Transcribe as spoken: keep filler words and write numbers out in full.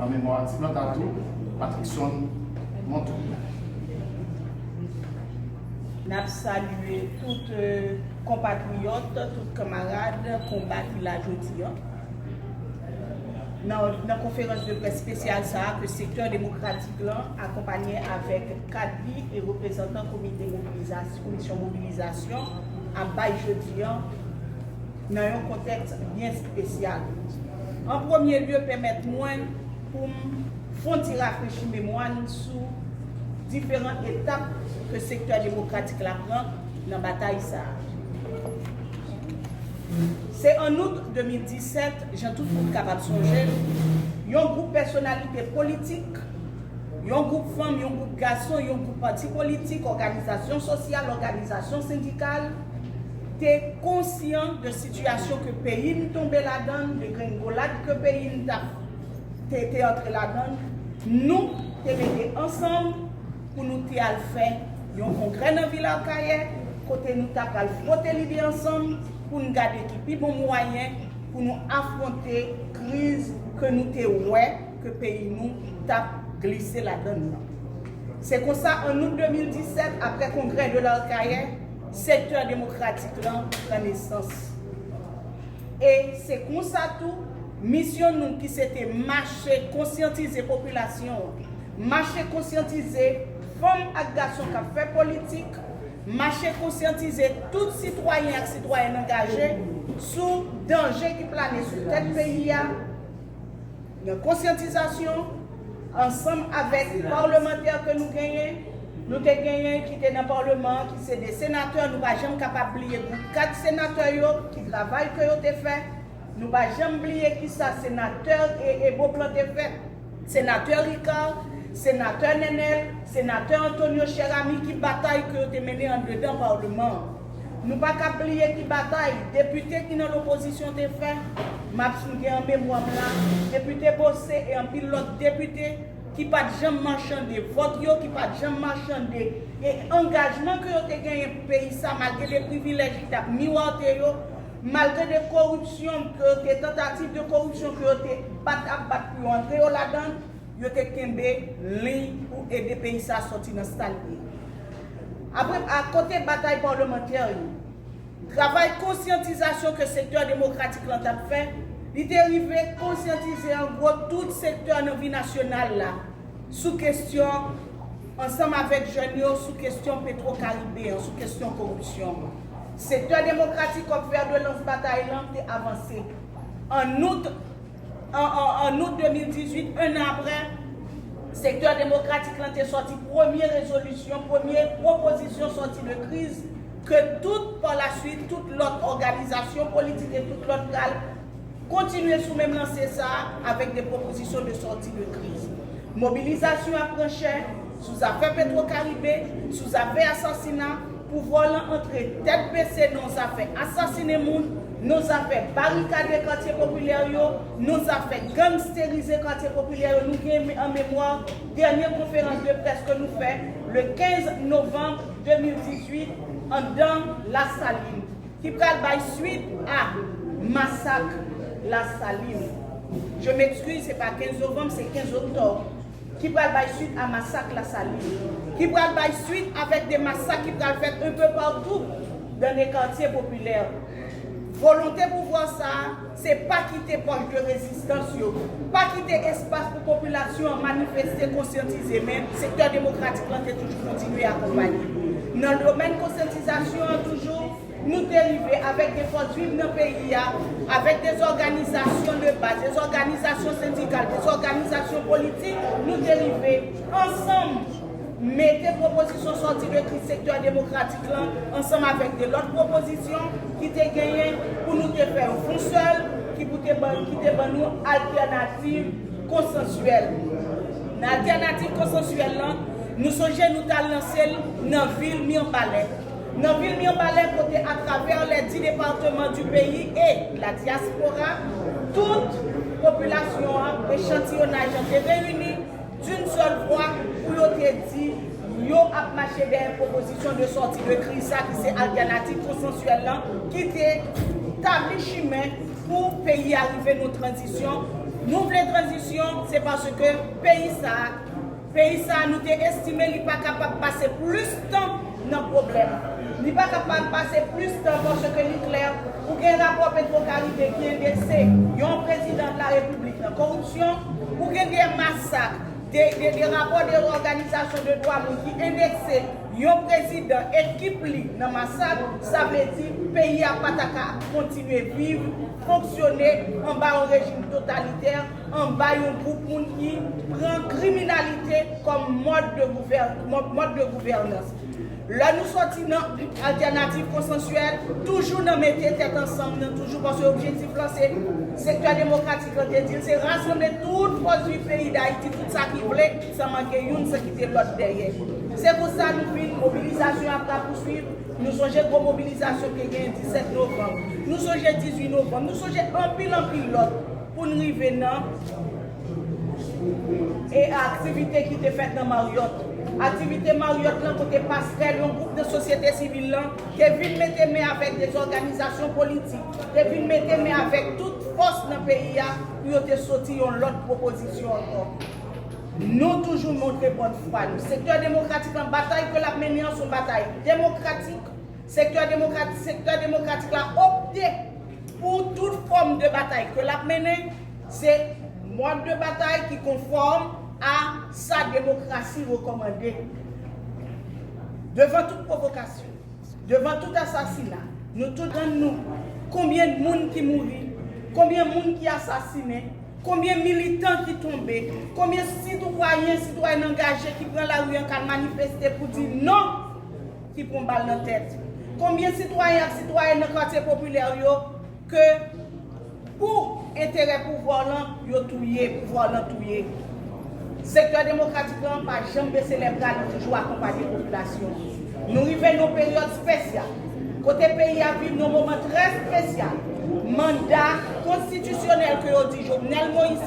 An memwa Ti Planta tou, Patrickson Montou. N ap salye tout, euh, konpatriyòt, tout kanmarad konba ki la jodi a. Nan, nan konferans de près espesyal sa a ke sektè demokratik lan akonpanye avèk kad li e reprezantan komite mobilizasyon, komisyon mobilizasyon ap bay jodi a, nan yon kontèks byen espesyal. An premye lye, pèmèt mwen pou m fè yon ti rafrechi memwa n sou diferan etap ke sektè demokratik la pran nan batay sa a. Se an out de mil disèt, jan tout moun kapab sonje l, yon gwoup pèsonalite politik, yon gwoup fanm, yon gwoup gason, yon gwoup pati politik, òganizasyon sosyal, òganizasyon sendikal, te konsyan de sitiyasyon ke peyi n tonbe ladan l, degrengolad ke peyi n t ap, te, te antre ladan l, nou te mete ansanm pou nou te al fè yon kongrè nan vil Akayè, kote nou ta pral fwote lide ansanm pou n gade ki pi bon mwayen pou nou afwonte kriz ke nou te wè ke peyi nou t ap glise ladan l nan. Se konsa, an out de mil disèt, apre kongrè de Larkayè, sektè demokratik lan pran nesans. E se konsa tou, misyon nou ki se te mache konsyantize popilasyon an, mache konsyantize fanm ak gason k ap fè politik, mache konsyantize tout sitwayen ak sitwayèn angaje sou danje ki plane sou tèt peyi a, nan konsyantizasyon, ansanm avèk palmantè ke nou genyen, nou te genyen ki te nan palman an, ki se de senatè, nou pa janm kapab bliye gwoup kat senatè yo, ki travay ke yo te fè. Nou pa janm bliye kisa senatè e, e Beauplan te fè. Senatè Ricard, senatè Nenel, senatè Antonio Cheramy, ki batay ke yo te mennen andedan palman an. Nou pa ka bliye ki batay depite ki nan lopozisyon te fè. M ap sonje an memwa m la, depite Beaucé e anpil lòt depite ki pa t janm machande vòt yo, ki pa t janm machande e angajman ke yo te genyen pou peyi sa, malgre de privilèj ki t ap miwote yo, malgre de koripsyon ke yo te, tantativ de koripsyon ke yo te bat ap bat pou yo antre yo ladan l, yo te kenbe liy pou ede peyi sa sòti nan sa l ye. Apre, akote batay palmantè yo, travay konsyantizasyon ke sektè demokratik lan t ap fè, li te rive konsyantize an gwo tout sektè nan vi nasyonal la sou kesyon, ansanm avèk jèn yo, sou kesyon Petro Karibe an, sou kesyon koripsyon an. Sektè demokratik, kòm fè de lans batay lan, te avanse. An out, an, an, an out de mil dizuit, en an apre, sektè demokratik lan te sòti premye rezolisyon, premye pwopozisyon sòti de kriz ke tout, pa la swit, tout lòt òganizasyon politik e tout lòt pral kontinye sou menm lanse sa a avèk de pwopozisyon de sòti de kriz. Mobilizasyon ap pran chè sou zafè Petro Karibe, sou zafè asasina, pouvwa lan antre tèt bese nan zafè asasinen moun, nan zafè barikade katye popilè yo, nan zafè gangsterize katye popilè yo. Nou gen an memwa dènye konferans de près ke nou fè le kenz novanm de mil dizuit anndan Lasalin, ki pral bay swit a masak Lasalin. Je m'excuse, se pa kenz novanm, se kenz oktòb. Ki pral bay swit a masak Lasalin. Ki pral bay swit avèk de masak ki pral fèt un peu partout dans les quartiers populaires. Volonte pouvwa sa a, se pa kite pòch de rezistans yo, pa kite espas pou popilasyon an manifeste, konsyantize, men sektè demokratik lan te toujou kontinye akonpanye. Nan domèn konsyantizasyon an toujou, nou te rive avèk de fòs viv nan peyi a, avèk de zòganizasyon de baz, de zòganizasyon sendikal, de zòganizasyon politik, nou te rive ansanm mete pwopozisyon sòti de kriz sektè demokratik lan ansanm avèk de lòt pwopozisyon ki te genyen pou nou te fè yon fon sèl ki pou te ban, ki te ban nou altènativ konsansyèl. Nan altènativ konsansyèl lan, nou sonje nou t al lanse l nan vil Mibalè. Nan vil Mibalè, kote, à travers les dix départements du pays et la diaspora, tout popilasyon an, echantiyonaj an te reyini d'une seule voix pou yo te di yo ap mache dèyè pwopozisyon de sòti de kriz sa ki se altènativ konsansyèl lan ki te tabli chimen pou peyi a rive nan tranzisyon Nou vle tranzisyon, se paske peyi sa a, peyi sa a, nou te estime li pa kapab pase plis tan nan pwoblèm. Li pa kapab pase plis tan paske li klè, ou gen rapò Petwokaribe ki endekse yon prezidan de la Repiblik nan koripsyon, ou gen de masak, de, de, de rapò de òganizasyon de dwa moun ki endekse yon prezidan, ekip li nan masak, sa vle di peyi a pa ta ka kontinye viv, fonksyone anba yon rejim totalitè, anba yon gwoup moun ki pran kriminalite kòm mòd de gouvè-, mòd, mòd de gouvènans. Lè nou sòti nan altènativ konsansyèl, toujou nan mete tèt ansanm nan, toujou paske objektif lan se, sektè demokratik lan te di l, se rasanble tout fòs viv peyi Dayiti, tout sa ki vle, san manke youn, san kite lòt dèyè. Se konsa nou vin, mobilizasyon ap rapouswiv, nou sonje gwo mobilizasyon ki te genyen disèt novanm, nou sonje dizuit novanm, nou sonje anpil, anpil lòt pou n rive nan e aktivite ki te fèt nan Maryòt. Aktivite Maryòt lan kote pastè, yon gwoup nan sosyete sivil lan, te vin mete men avèk de òganizasyon politik, te vin mete men avèk tout fòs nan peyi a pou yo te soti yon lòt pwopozisyon ankò. Nou toujou montre bòn fwa nou. Sektè demokratik lan, batay ke l ap mennen an, se yon batay demokratik. Sektè demokratik, sektè demokratik la opte pou tout fòm de batay ke l ap mennen, se mòd de batay ki konfòm a sa demokrasi rekòmande. Devan tout pwovokasyon, devan tout asasina, nou tout rann nou konbyen moun ki mouri, konbyen moun ki asasinen, konbyen militan ki tonbe, konbyen sitwayen, sitwayèn angaje ki pran lari an k al manifeste pou di non, ki pran bal nan tèt. Konbyen sitwayen ak sitwayèn nan katye popilè yo ke pou enterè pouvwa lan, yo touye, pouvwa lan touye. Sektè demokratik lan pa janm bese lè bra, li toujou akonpaye popilasyon. Nou rive nan yon peryòd espesyal, kote peyi a viv nan yon moman trè espesyal. Manda konstitisyonèl ke yo di Jovenel Moïse